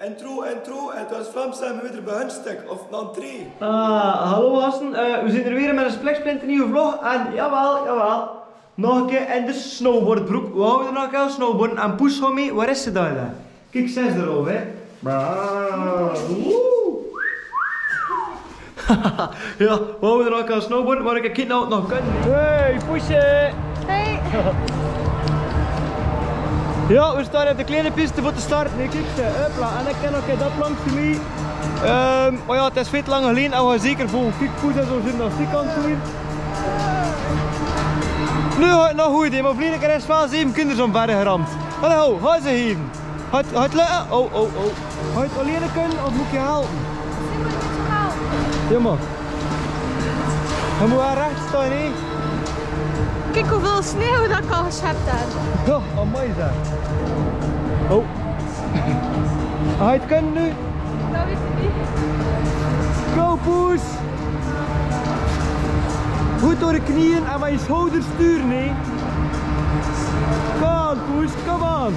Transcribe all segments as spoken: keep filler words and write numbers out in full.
Intro, intro, en 't waor Vlaams zeen v'r wiejer bie Huntstek of 'n entree. Ah, hallo gasten, eh, v'r zeen d'r wiejer mit 'ne spleksplinternuuj vlog en jawel, jawel. Nog 'ne kier in de snowboardbroek. V'r gaon nog 'ne kier snowboarden en Poes, homie, wao is ze dao? Kiek, ze is d'r al, hè. Woe. Jao, v'r gaon nog 'ne kier snowboarden, mer ik kiek now of 't nog kan. Hey, Poesje. Hey. Jao, v'r staon op de kleine piste veur te starte. Nae, kiek, ze, hupla, en dan kan ik dat plank veur mich. Ehm, o jao, 't is väöl te lang geleje, awwer zeker veur, kiek, Poes is al gymnastiek aan 't doon. Noe, noe, good, mer vlieger is vast zeven kinder zo'n verre geramd. Hallo, ho is ze hie. Haet, haet le-, oh, oh, oh. Haet allein kinne of mót ik helpe? Ze mót mit dich helpe. Jao, mer. Hae mót waal rech staon, hè? Kiek hoeväöl sneeuw dat ik al geschept höb. Jao, amai zeg. Oh. Haet kinne noe? Dat weit ik neet. Go, Poes! Good door de knieën en mien schouders sturen, hè. Come on, Poes, come on.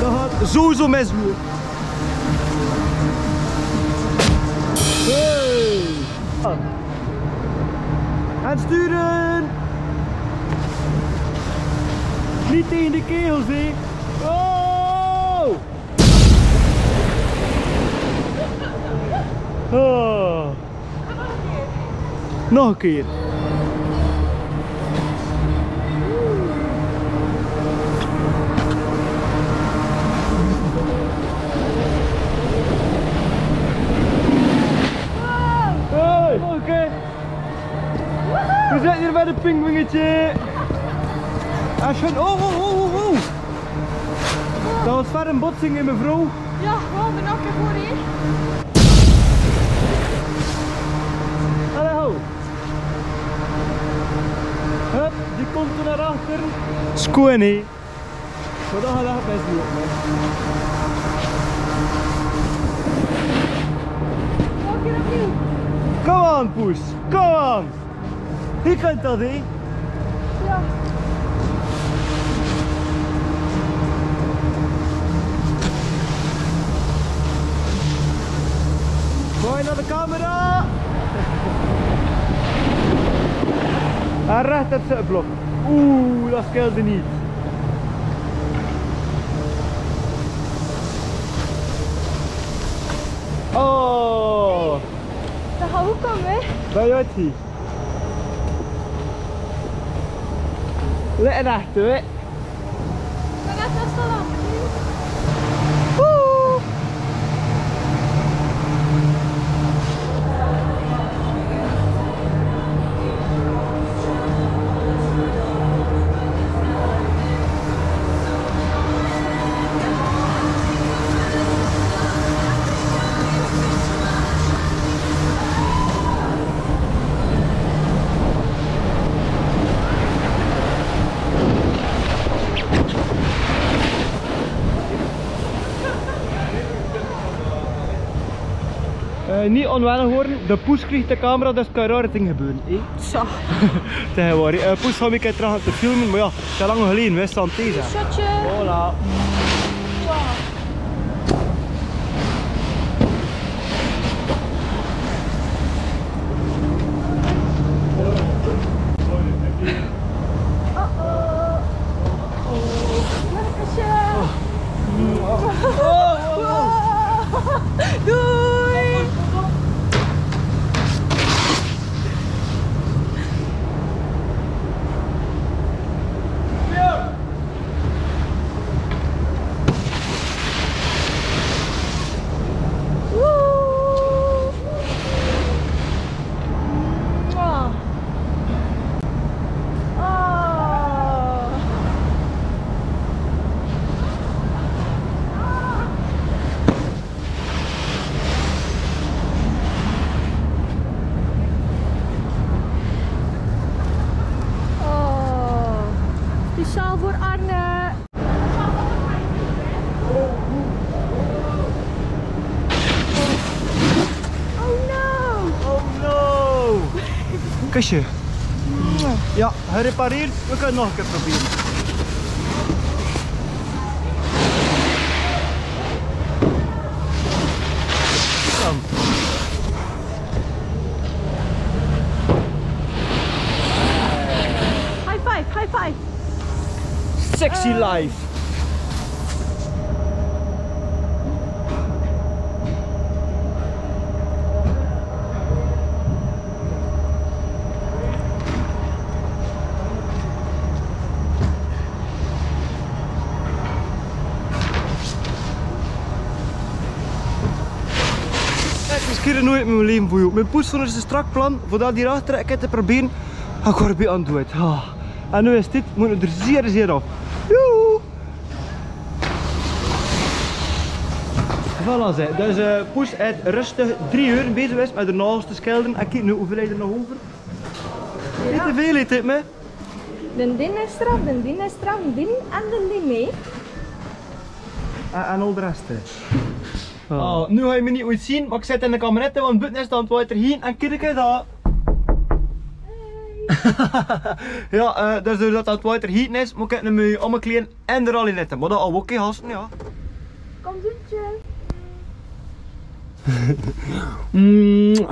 Dat gaot sowieso mislopen. Hey. En sturen. Neet taege de kegels, hè. Oh. Oh. Nog 'ne kier. Hey, oké. V'r zeen hie bie 't pinguïnke. Ah, sjoen. Oh, oh, oh, oh, oh. Dat waor 'n botsing, mevrouw. Jao, waal, bön ok veur hie. Hallo. Hup, die kump nao achter. Sjoen, hè. Wat de hel is dat noe, man? Waal 'ne kier opnuuj. Come on, Poes. Come on. Hie kint dat, hè? Jao. Mooi nao de camera. Hae rech op ze blok. Oeh, dat is keihel neet. Oh. Dat gaot good kómme, hè? Dat weit ich. Lekker achter, hè? Woe! Eh, neet onwennig woorre, de Poes krieg de camera, dus kan rare dinger gebeure, hè? Zo. Tegenwoordig. Eh, Poes, gaon v'r 'ne kier trök gaon filme, mer jao, te lang geleje, v'r staan deze. Schatje. Voilà. Zo. Uh-oh. Lekker zo. Doei. Woe! Mwah! Oh! Oh, speciaal veur Arne. Oh no! Oh no! Kastje. Jao, gerepareerd. V'r kinne 't nog 'ne kier probere. Life. Kiek, ich kende noeit in mien laeven veur. Mien poes vond 't strak plan veur dat hie achter, ich gaon 't probere. Ich gaon 't probere. Ah. En noe is dit, mót ich d'r zeer, zeer aaf. Joe. Voilà, zeg. Dus, eh, poes haet röstig drie oer bezig gewaes mit de naaste skelden. En kiek noe wieväöl d'r nog euver. Ja. Neet te väöl, hè, Tim, hè? Den dien is d'raaf, den dien is d'raaf, den dien en den dien, hè? En, en al de res, hè? Oh. Oh, noe gaon ich 't neet oets zeen, mer ich zèt in de camionette, want buten is 't aan 't water hie en kiek dao. Hey. Ja, eh, dus doordat 't aan 't water hie is, mót ich noe allemaol kleen en de rally lètte. Mer dat al oké, haast, ja. Kom, zoetje. Mm.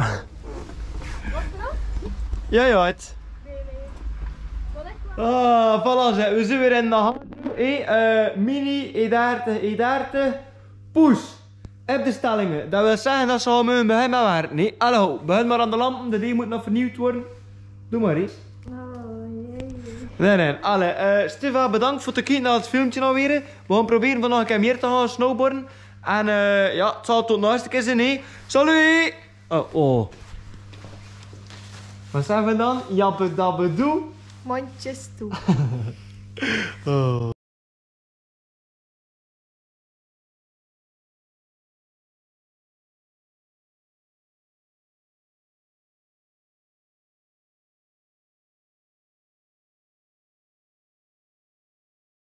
Ja, ja, het. Ah, voilà, zeg. We zien weer in de hand. Hey, eh, Mini, E dertig, E dertig. Poes. Op de stellingen. Dat wil zegge dat ze al mogen beginne mit werke, hè? Allee, begin maar aan de lampen. De, die moeten nog vernieuwd worden. Doe maar eens. Oh, jee. Nee, nee. Allee, eh, Steva, bedankt veur 't kieke nao 't filmke alweer. We gaon probere van nog 'ne kier mier te gaon snowboarde. En, eh, ja, 't zal tot 'n eerste kier zien, hè. Salut! Oh, oh. Wat zègke we dan? Jabbedabbedoo. Mondjes toe. Oh.